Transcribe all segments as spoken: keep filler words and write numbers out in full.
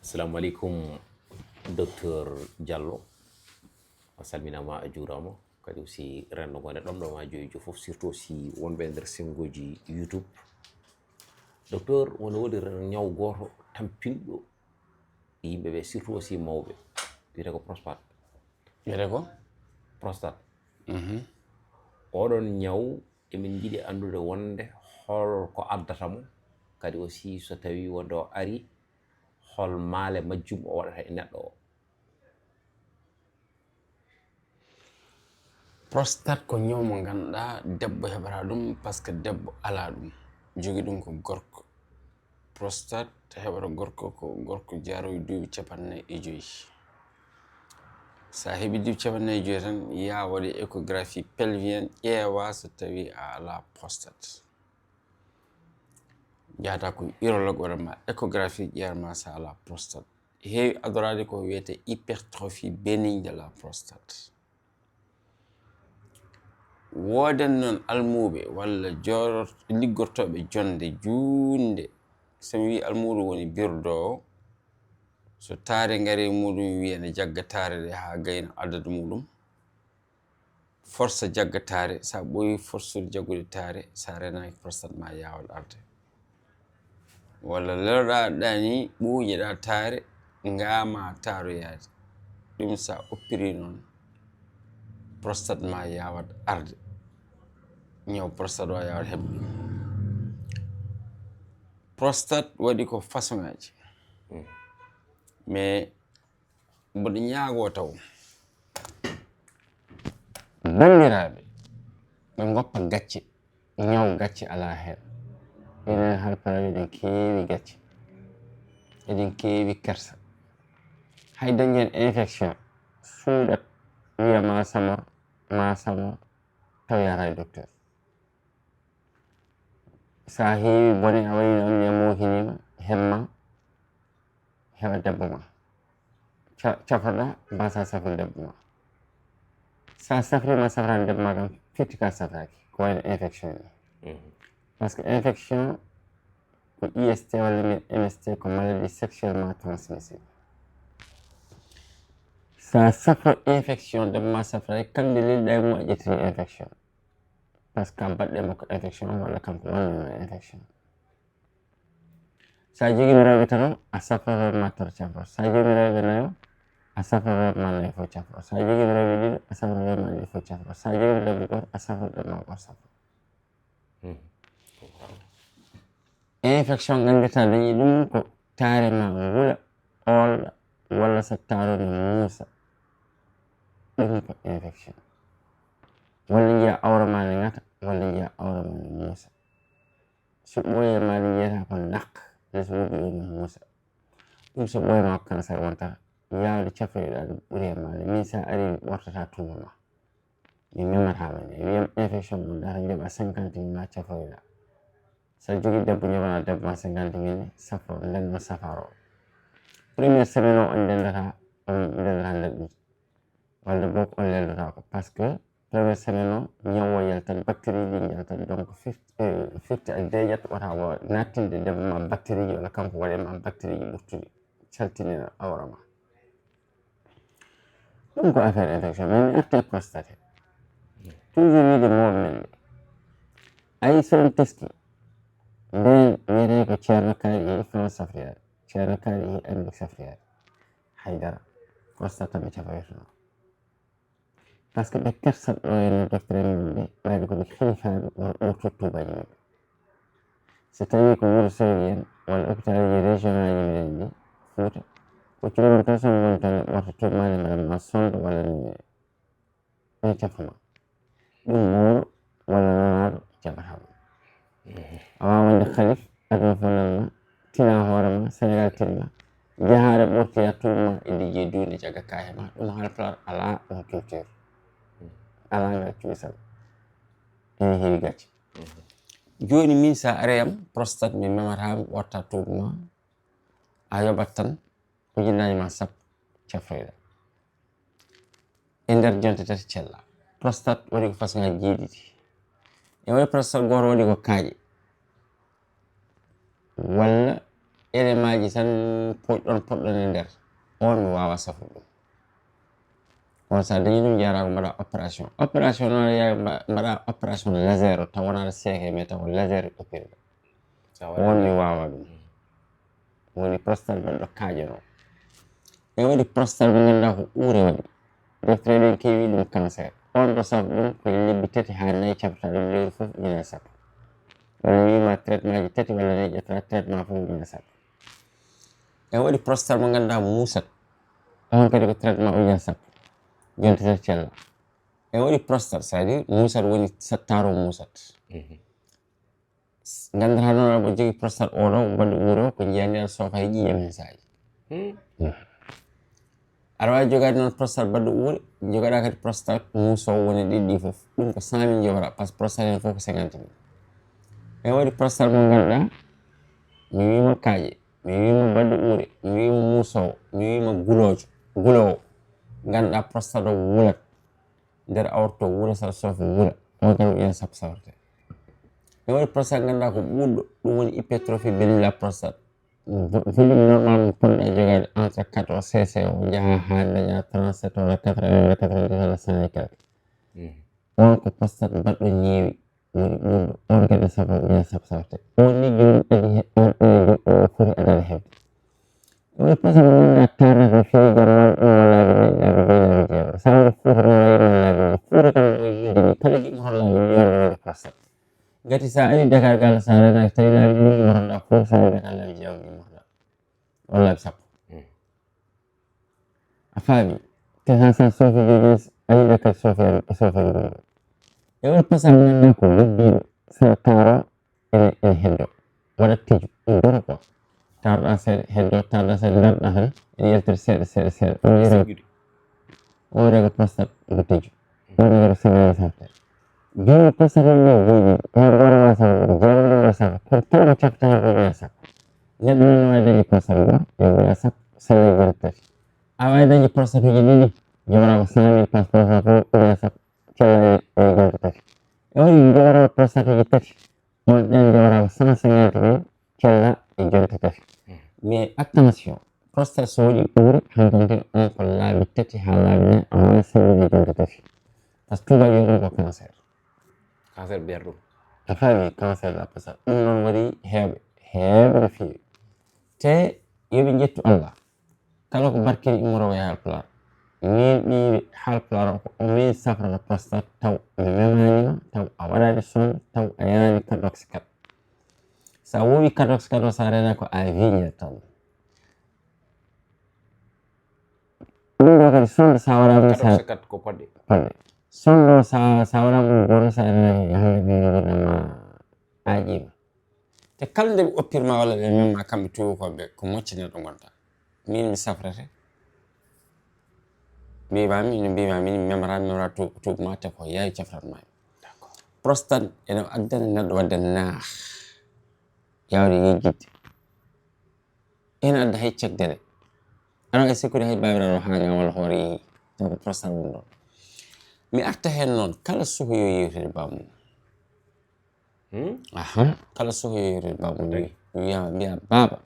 Assalamu aleykum, Docteur Diallo. A salminaama, a juuraama. Kadi aussi renndo ngo ne ɗomɗo ma joyi jo fof, surtout aussi wonɓe e nder senngooji YouTube. Docteur, wona woodi ren-, ñaw gooto tampinɗo yimɓe ɓe, surtout aussi mawɓe, wiyetee ko prostate. Wiyetee ko? Prostate. Mhm. Oɗon ñaw, emin njiɗi anndude wonde hol ko addata mo, kadi aussi so tawii wonde o ari, hol maale majjum o waɗata e neɗɗo o? Prostate ko ñaw mo ngannduɗaa debbo heɓata ɗum, parce que debbo alaa ɗum, jogi ɗum ko gorko. Prostate heɓata gorko ko gorko jaarowi duuɓi capanɗe nayi e joyi. So a heɓi duuɓi capanɗe nayi e joyi tan, yaa waɗe échographie pelvienne, ƴeewa so tawii a alaa prostate. Njahata ko urologue waɗa ma échographie, ƴeewa ma so a alaa prostate. Heewi adoraade ko wiyetee hypertrophie bénigne de la prostate. Woodan noon almuuɓe walla joorot-, liggortooɓe jonnde juutnde. So mi wii almuudo woni birdoowo, so taare ngari e muuɗum, wiya ene jagga taare ɗe haa gayna adadu muuɗum. Forsa jagga taare, so a ɓooyi forsude jaggude taare, so a renaaki prostate ma yaawat arde. Walla leloɗaa ɗaa ni, ɓooyiɗa taare, ngaama taaroyaade. Ɗum so a oppiri noon, prostate ma yaawat arde. Ñaw prostate o yaawat heɓde. Prostate waɗi ko façon ŋaaji. Mm. Mais mboɗo ñaagoo taw banndiraaɓe ɓe ngoppa gacce, ñaw gacce alaa heen. Enen Haalpulaaɓe eɗen keewi gacce, eɗen keewi kersa. Hay dañen infection, suuɗat, wiya ma samor, ma samor, taw yaara e docteur. So a heewi bone, a waɗi noon, ne mohinima, hemma, heɓa debbo ma. Ca-, cafroɗa, mbasa safrude debbo ma. Sa safrima, safrani debbo ma kam, firti ka safraki, ko wayno infection ni. Mhm. Parce que infection ko I S T walla mbiyen M S T, ko maladie sexuellement transmissible. Sa safro infection, debbo ma safraki, kam nde lelɗa e mum a ƴettini infection. Parce que a baɗɗe makko infection walla kanko wannanma infection. Sa jogino rewɓe tato, a safra rewɓe ma tato cafro. Sa jogino rewɓe nayo, a safra rewɓe ma nayo fof cafro. Sa jogino rewɓe ɗiɗo, a safra rewɓe ma ɗiɗo fof cafro. Sa jogino debbo gooto, a safra debbo ma gooto cafro. Hmm. Infection nganndirta dañi ɗum ko taare ma ngula, oolɗa, walla so taaro ne muusa. Ɗum ko infection. Walla njiya awra ma ne ŋata, walla njiya awra ma ne muusa. So ɓooyee ma ne njiyata ko nak, les wuddu e mum muusa. Ɗum so ɓooyee ma ko cancer wontata. Yaawde cafroyɗa ɗum ɓuri e maande. Min sa ari mi ɓortata tuuma ma. Mi memata ma ne. Wiyam infection mum data njoɓa cinquante mille ma cafroyɗa. Sa jogi debbo njoɓana debbo ma cinquante mille, safro, nden no safaro. Première semaine o on ndendata, on ndendata nder ɗum. Walla boog on leldotaako. Parce que première semaine o, ñaw o yaltat, bactérie ɗi yaltat. Donc, firti, eh, firti ak deeƴat wata o nattinde debbo ma bactérie ji, walla kanko waɗe ma bactérie ji ɓurtuɗi, saltinina awra ma. Ɗum ko affaire infection, mais mi arti e prostate. Toujours wiide mawɓe men ɓe. Ayi, so en teski, nden wiyetee ko Ceerno Kaari e France safriyaade, Ceerno Kaari e Amérique safriyaade. Haydara, prostate tan ɓe cafroytuno. Parce que ɓe kersat ɗo e no docteur en mum ɓe, ɓayde ko ɓe kalifaaɓe, won ɗo tottubaji maɓɓe. So tawii ko Wuro Sowdi en, walla hôpital uji régional ji meɗen ɗi, Fuuta, ko cuuɗi tan so ngon tan ɓorto tubaade mbaɗa ma sonde walla numéro. Ɓe cafuma. Ɗum mawɗo walla nanaaɗo jaɓata ɗum. Mhm. A waawaa wonde kalif, aduna fof nan ma, tina hoore ma, Senegaal tin ma, jahaare ɓortoya tuuba ma e liggey duunde jagga kaahe ma. Ɗum Haalpulaar alaa ɗum culture. Mhm. Alaa ngal cuusal. Ene heewi gacce. Mhm. Jooni min sa ari am, prostate mi memata, mi ɓorta tuuba ma, a yoɓat tan, ujunnaaje ma sappo, cafroyɗa. E nder jonte tati cella. Prostate waɗi ko façon ngaji jeeɗiɗi. E waɗi prostate gooto waɗi ko kaaƴe. Walla élémentji tan poɗɗon poɗɗon e nder, on mi wawa safude ɗum. On sa dañi ɗum, jarago mbaɗa opération. Opération noon ya mba- mbaɗa opération laser o taw wona aɗa seeke, mais taw ko laser opérga. On mi wawa ɗum. Woni prostate baɗɗo kaaƴe noon. E waɗi prostate mo ganduɗa ko ɓuure waɗi. Docteur ɗen kewi ɗum cancer. On ɗo safu ɗum ko lebbi tati ha nayi, caɓta ɗum lewru fof ujunere sappo. Walla wima traitement ji tati walla nayi, ƴetta traitement fof ujunere sappo. E waɗi prostate mo ganduɗa musat. On kadi ko traitement ujunere sappo. Jonte tati cella. E waɗi prostate, c'est-à-dire musat woni sattaro musat. Gandata noon aɗa jogui prostate oɗo baɗɗo ɓuuro ko jiyani aɗa sooka e ƴiƴam hen saaji. Aɗa wawi jogade noon prostate baɗɗo ɓuure, jogaɗa kadi prostate muusowo woni ɗiɗi ɗi foof. Ɗum ko cent mille jogata, par ce que prostate hen foof ko cinquante mille. E waɗi prostate mo ganduɗa mi wima kaaƴe, mi wima baɗɗo ɓuure, mi wima muusowo, mi wima gulojo, gulowo. Ganduɗa prostate o wulat. Nder aorte o wula, sa sofa wula. On kadi ujunere sappo safrete. E waɗi prostate ganduɗa ko ɓuuɗɗo, ɗum woni hypertrophie bénile la prostate. Volume normal mo ponɗa jogade entre quatorze cc o jaaha ha daña trente-sept walla quatre-vingts walla quatre-vingt-dix walla cent et quelque. On ko prostate baɗɗo ñeewi, woni ɓuuɗɗo. On kadi sappo ujunere sappo safrete. On ni joni adi on ene joɗɗo o foti adade hebde. Woni prostate mo ganduɗa tarnata no fewi jam, walla ɗum walla laabi nayi, laabi joyi, laabi jeego. Sa woni fuuta no wayi walla laabi ɗiɗi. Fuuta kam no wayi yimɓe ni kala ɗi ummoto laabi ɗiɗi walla walla prostate. Gati sa ari Dakar gal sa renaki tawi laabi ɗiɗi ummotoɗa fuuta, sa ari Dakar laabi jeego ummotoɗa. Walla laabi sappo. A faami? Te sa sa sofi joyi a yiɗa kadi sofi sofi ɗum. E woni prostate mo ganduɗa ko lobbiɗo sa taro ene ene heddo waɗa tiju ɗum doro quoi. Tarɗa seeɗa heddo, tarɗa seeɗa darɗa tan ene yaltiri seeɗa seeɗa seeɗa. Ɗum wiyete o rega prostate mo tiju. Ɗum wiyete semaine sarte. Joni prostate ɗum ɗo jeyɗi, tawi goto wawa sappo, jeeɗiɗo wawa sappo, kono tawi ko cafta hen ko ɓeya sappo. Neɗɗo noon no wawi dañde prostate goto e ɓeya sappo sella jonte tati. A wawi dañde prostate uji ɗiɗi, jogata ko cent mille, par ce que prostate fof ɓeya sappo cella e jonte tati. E waɗi jogata prostate uji tati. On ɗen jogata ko cent cinquante mille cella e jonte tati. Mais attention, prostate so waɗi ɓuure, hankkadi on ko laabi tati ha laabi nayi, a wawa sellude jonte tati. Par ce que tubakoɓe ɗum ko cancer. Cancer biyata ɗum. A faami, cancer de la prostate. Ɗum noon waɗi heewɓe, heewɓe no feewi. Te yoɓe jettu Allah. Kala ko barkini immoroowo e Haalpulaar. Min ɓiyɓe Haalpulaar o ko o min safrata prostate taw mi memaanima, taw a waɗani sonde, taw a yaani kadoks kat. Sa wowi kadoks kat o sa rena ko a viñat tan. Ɗum ɗo kadi sonde sa waɗama ɗum sa kadoks kat ko poɗɗe. Poɗɗe. Sonde o sa sa waɗama ɗum goto sa rena ko hande ɗum ɗo ma a ƴiima. Te kala nde ɓe oppirma walla ɓe memma kamɓe tuubakooɓe ko mocci neɗɗo ngonta. Min mi safrete. Mbima min no mbima min mi memra memra tuub ma te ko yawi cafratma. Prostate ene addana neɗɗo wadde naax. Yawde yejjitde. Ene adda hay cagdere. Aɗa e sikkude hay babiraɗo ha ñawal hoore yeehi. Taw ko prostate woni ɗon. Mi arta hen noon kala suka yo yewtide bamum. Aha, kala sohoyori bamum wiya mbiya baba.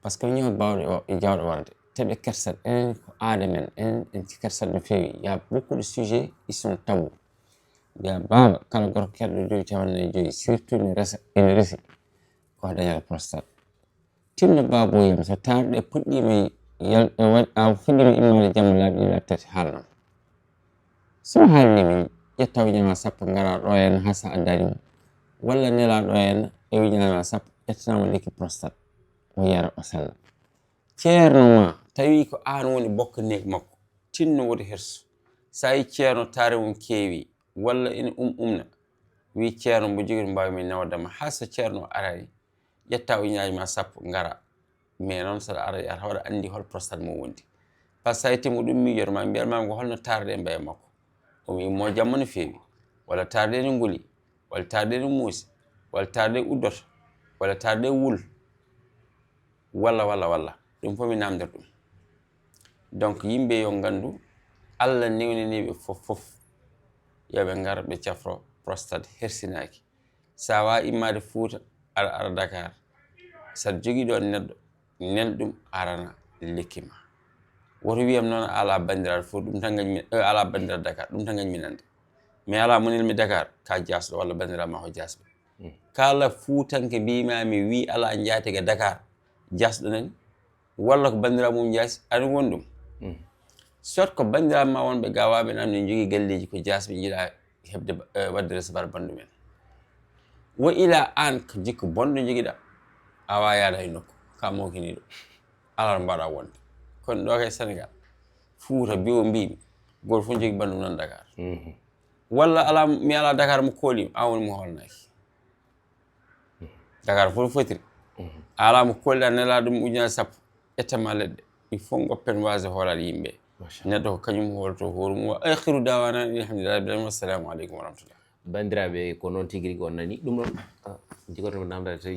Par ce que ñaw bawɗe o e jawɗe warde teɓe kersat enen ko aada men enen en kersat no feewi. Il y a beaucoup de sujets ils sont tabous. Mbiya baba kala gorko keɗɗo joyi capanɗe joyi surtout ne resa ene resi ko dañata prostate. Tinno baboyam so taarɗe puɗɗiima yal e waɗ a fuɗɗiima immaade jamma laabi ɗiɗi laabi tati haalnam. So haalniima ƴetta ujunere sappo ngara ɗo en hasa addani mo walla nela ɗo en e ujunere sappo ƴettanaama lekki prostate o yara o sella. Ceerno ma tawi ko aan woni bokka neeg makko tinno woto hersu. Sa yi ceerno taare mum keewi walla ina um umna wi ceerno mbo jogii to mbaawi mi nawdama hasa ceerno o arani. Ƴetta ujunaaji ma sappo ngara mais noon saɗa ara yahata waɗa anndi hol prostate mo wondi. Par ce que sa yettima ɗum miijoto ma mbiyat mami ko holno taarde e mbaye makko. O wi mo jamma no feewi walla taarde ne nguli walla taarde ne muusi walla taarde uddoto walla taarde wul walla walla walla ɗum fof mi namdir ɗum. Donc yimɓe yo nganndu Allah newnaniiɓe fof fof yoɓe ngar ɓe cafro prostate hersinaaki. Sa wawa immade Fuuta aɗa ara Dakar Saɗa jogii ɗo neɗɗo, nel ɗum arana lekki ma. Woto wiyam noon ala banndiraaɗo fof, ɗum tan ngañmi, eh, ala banndiraaɗo Dakar, ɗum tan ngañmi nande. Mais ala mo nelmi Dakar, ka jaasɗo walla banndiraaɗo ma ko jaasɓe. Kala fuutanke mbiyma mi wi ala njaatigi Dakar, jaasɗo nani, walla ko banndiraaɗo mum jaasi, aɗa won ɗum. Soit ko banndiraaɓe ma wonɓe gawaaɓe nan no njogii galleeji ko jaasɓe njiɗa heɓde, eh, waɗde recevoir banndu men. Wo ila aan ko jikku bonɗo njogiɗa, a wawa yaada e nokku, ka mawkiniiɗo. Ala ɗo mbaɗa wonde. Kono ɗo kay Sénégal, Fuuta, biwo mbimi, gooto fof jogii banndu nan Dakar. Walla ala, mi ala Dakar mo koolima, a woni mo hoolnaaki. Dakar fof fotiri. A ala mo koolɗa nela ɗum ujunaaji sappo, ƴettama leɗɗe. Il faut ngoppen waasde hoolaade yimɓe. Machallah. Neɗɗo ko kañum hoolto hoore mum. Wa akhiru dawana alhamdulillahi rabbil alamin. Wassalamu aleykum wa rahmatullah. Banndiraaɓe, ko noon tigi rigi on nani. Ɗum ɗon, ah, jiggoto ko namdade tawi